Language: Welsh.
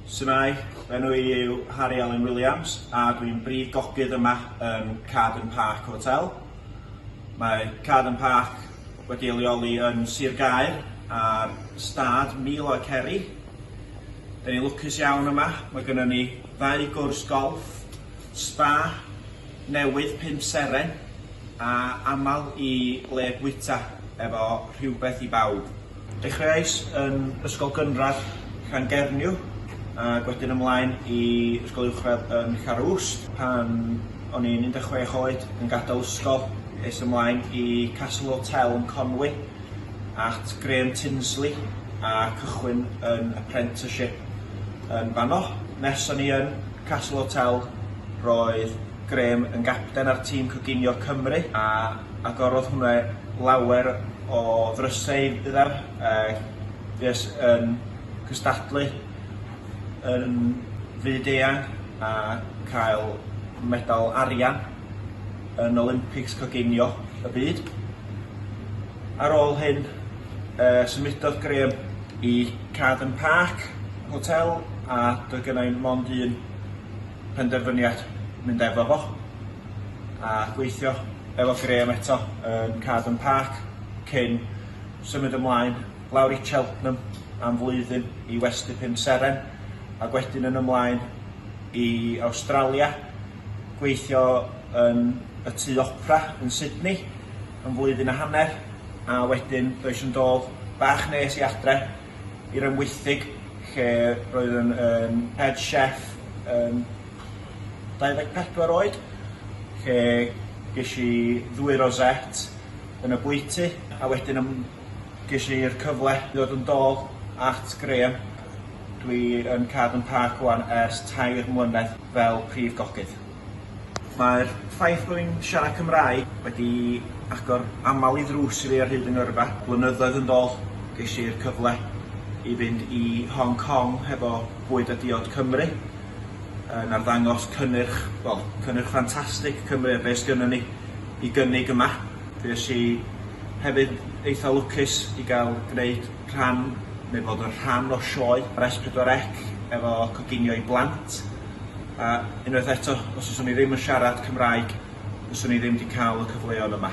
Shwmae, fy enw i yw Harry Alun Williams a dwi'n brif gogydd yma yn Carden Park Hotel. Mae Carden Park wedi ei leoli yn Sir Gaer ar stad 1000 o aceri. Da ni'n lwcus iawn yma, mae gynnon ni ddau gwrs golff, sba newydd pump seren a aml i le bwyta efo rhywbeth i bawb. Dechreuais yn Ysgol Gynradd Llangernyw ac wedyn ymlaen i Ysgol Uwchradd yn Llanrwst. Pan o'n i'n 16 oed yn gadael ysgol, es ymlaen i Castle Hotel yn Conwy at Graham Tinsley a cychwyn yn apprenticeship yn fanno. Nes o'n i yn Castle Hotel roedd Graham yn gapten ar tîm coginio Cymru a agorodd hwnna lawer o ddrysau iddo a fues yn cystadlu yn fyd-eang a cael medal arian yn Olympics coginio y byd. Ar ôl hyn yy symudodd Graham i Carden Park Hotel a doedd gynna i'm mond un penderfyniad mynd efo fo a gweithio efo Graham eto yn Carden Park cyn symud ymlaen lawr i Cheltenham am flwyddyn i Westy Pum Seren ac wedyn yn ymlaen i Awstralia gweithio yn y Tŷ Opera yn Sydney am flwyddyn a hanner a wedyn does yn dôl bach nes i adre i'r Amwythig lle roedd yn yn head chef yn 24 oed lle ges i ddwy rosette yn y bwyty a wedyn ym ges i'r cyfle i ddod yn dôl at Graham. Dwi yn Carden Park ŵan ers tair mlynedd fel prif gogydd. Mae'r ffaith bod fi'n siarad Cymraeg wedi agor aml i ddrws i fi ar hyd 'y ngyrfa. Blynyddoedd yn dôl, ges i'r cyfle i fynd i Hong Kong hefo Bwyd a Diod Cymru yn arddangos cynnyrch, wel, cynnyrch ffantastig Cymru a be' sgynnon ni i gynnig yma. Fues i hefyd eitha lwcus i gael gwneud rhan, neu fod yn rhan o sioe ar S4C efo coginio i blant. A unwaith eto, os fyswn i ddim yn siarad Cymraeg, fyswn i ddim 'di cael y cyfleon yma.